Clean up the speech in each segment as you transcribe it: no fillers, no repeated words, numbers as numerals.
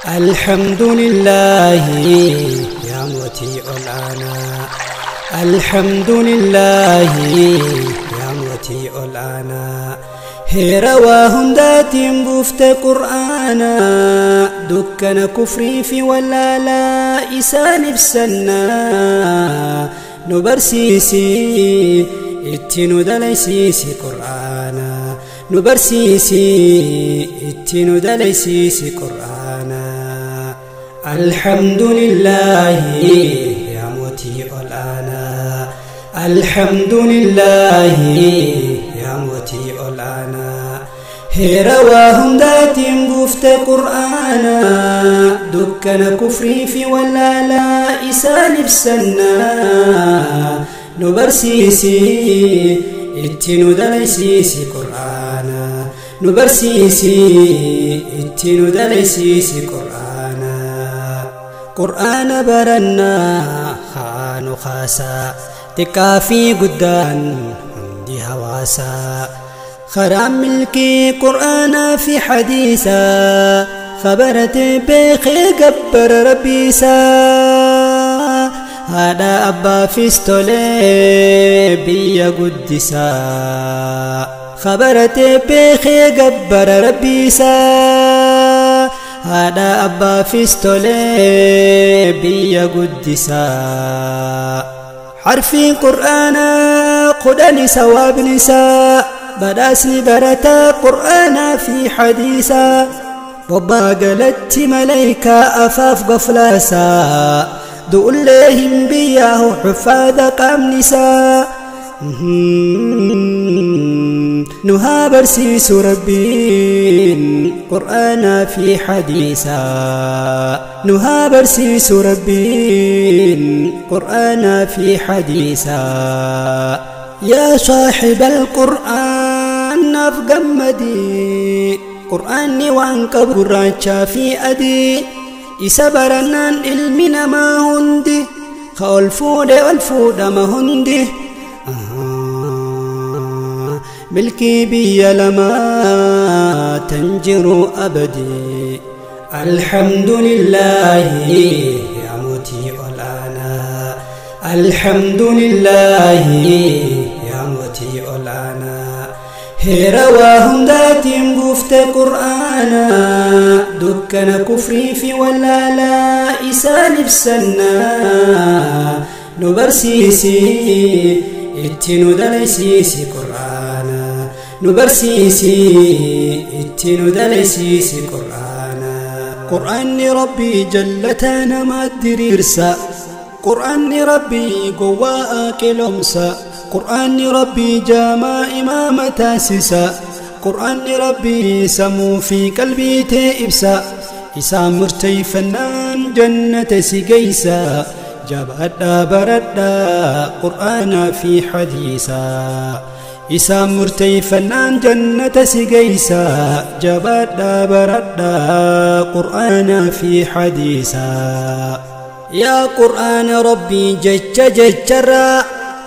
الحمد لله يا موتي الآنا الحمد لله يا موتي الآنا هيروا هنداتين بوفت قرآنا دكنا كفري في ولا لا إسان بسنا نبرسيسي اتنو دليسيسي قرآنا نبرسيسي اتنو دليسيسي قرآنا الحمد لله يا موتي الآنا الحمد لله يا موتي الآنا هيروا هنداتين بوفت قرآنا دكنا كفري في ولا لا إسان بسنا نبرسيسي اتنو دليسيسي قرآنا نبرسيسي اتنو دليسيسي قرآنا قرآن برنا خانو خاسا تكافي قدان عندي هواسا خرام ملكي قرآن في حديثا خبرت بخي قبر ربيسا هذا أبا فيستولي بيا قدسا خبرت بخي قبر ربيسا هذا أبا فيستولي بيا قدسا حرفي قرآن قدني سواب نساء بداسني برتا قرآن في حديثا بابا قلت ملايكة أفاف قفلاسا دول لهم بياه حفاظ قام نساء نها برسيس ربين قرآن في حديثا نها برسيس ربين قرآن في حديثا يا صاحب القرآن نفقمدي قرآني وانقب قرآن في أدي إسبرنان علمنا ما هندي خالفود والفود ما هندي ملكي بي لما تنجر أبدي الحمد لله يا موتي الآنا الحمد لله يا موتي الآنا هيروا هنداتين بوفت قرآنا دكنا كفري في ولا لا إسان بسنا نبرسيسي اتنو دليسيسي قرآنا نبرسيسي اتنو دليسيسي قرآنا قرآن ربي جلتانا ما الدريرسا قرآن ربي قواء كلمسا قرآن ربي جامع إمامة تاسسا قرآن ربي سمو في قلبي تئبسا إسا مرتي فنان جنة سجيسا جاب بردا قرآن في حديثا إسا مرتي فنان جنة سجيسا جاب بردا قرآن في حديثا يا قرآن ربي جج ججرا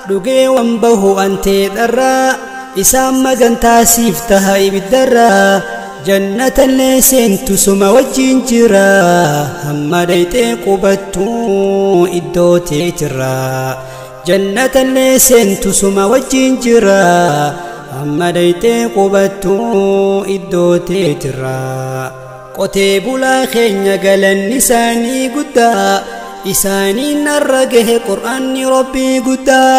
dhugee waan bahu antee dharraa isaan magantaa siif taha ibiddarraa jannatallee seentu suma wajjin jira hamma dhayxee qubattuu iddoo teetirraa jannatallee seentu suma wajjin jira hamma dhayxee qubattuu iddoo teetirraa qotee bulaa keenya galanni isaanii guddaa isaaniin narra gahe qur'aanni rabbii guddaa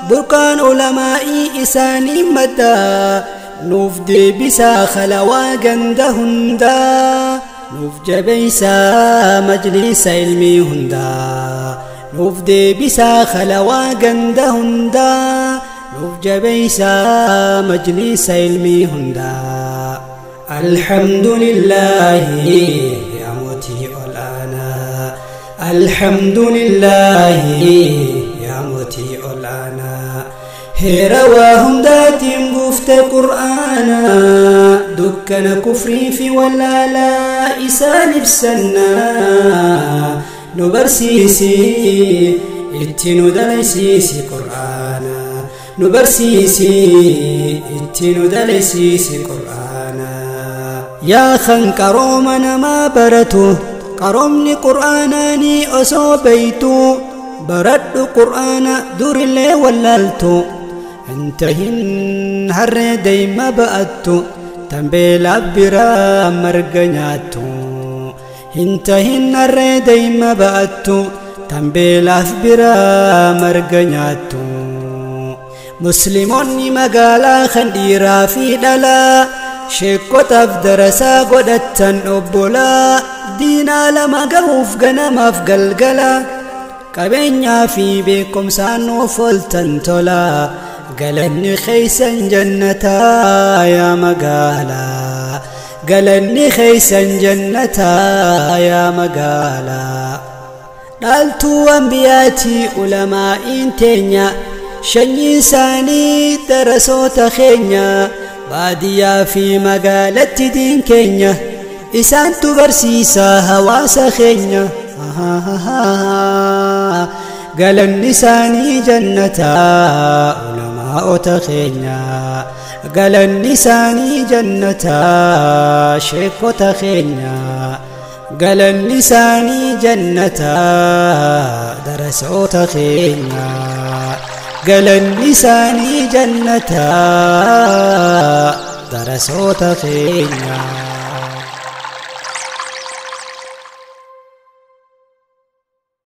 burqaan ulamaa'ii isaanii maddaa nuuf deebisaa khalawaa ganda hundaa nuuf jabeeysaa majlisa ilmii hundaa nuuf deebisaa khalawaa ganda hundaa nuuf jabeeysaa majlisa ilmii hundaa الحمد لله يا موتي الآنا الحمد لله يا موتي الآنا هيروا هنداتين بوفت قرآنا دكنا كفري في ولا لا إسان بسنا نبرسيسي اتنو دليسيسي قرآنا نبرسيسي اتنو دليسيسي قرآنا يا خنكرو من ما برتو Qaroomni qur'aanaanii osoo beeytu, baradhu qur'aana durillee wallaaltu. Hintahin harree deeyma ba'attu, tan beelaaf biraa marga nyaattu. Hintahin harree deeyma ba'attu, tan beelaaf biraa marga nyaattu. Musliimoonni magaalaa kan dhiiraa fi dhalaa, sheekotaaf darasaa godhattan obbolaa, diinaa lama gahuuf ganamaaf galgala, qabeenyaa fi beekumsaan nuuf ooltan tola. Galanni keeysan jannataa yaa magaalaa, galanni keeysan jannataa yaa magaalaa. Dhaaltuu ambiyaatii ulamaa'iin teenya, sanyii isaanii darasoota keenya. Baadiyyaa fi magaalatti diin keenya isaantu barsiisa hawaasa keenya. Galanni isaanii jannataa ulamaa'ota keenya, galanni isaanii jannataa sheekota keenya, galanni isaanii jannataa darasoota keenya, galanni isaanii jannataa darasoota keenya.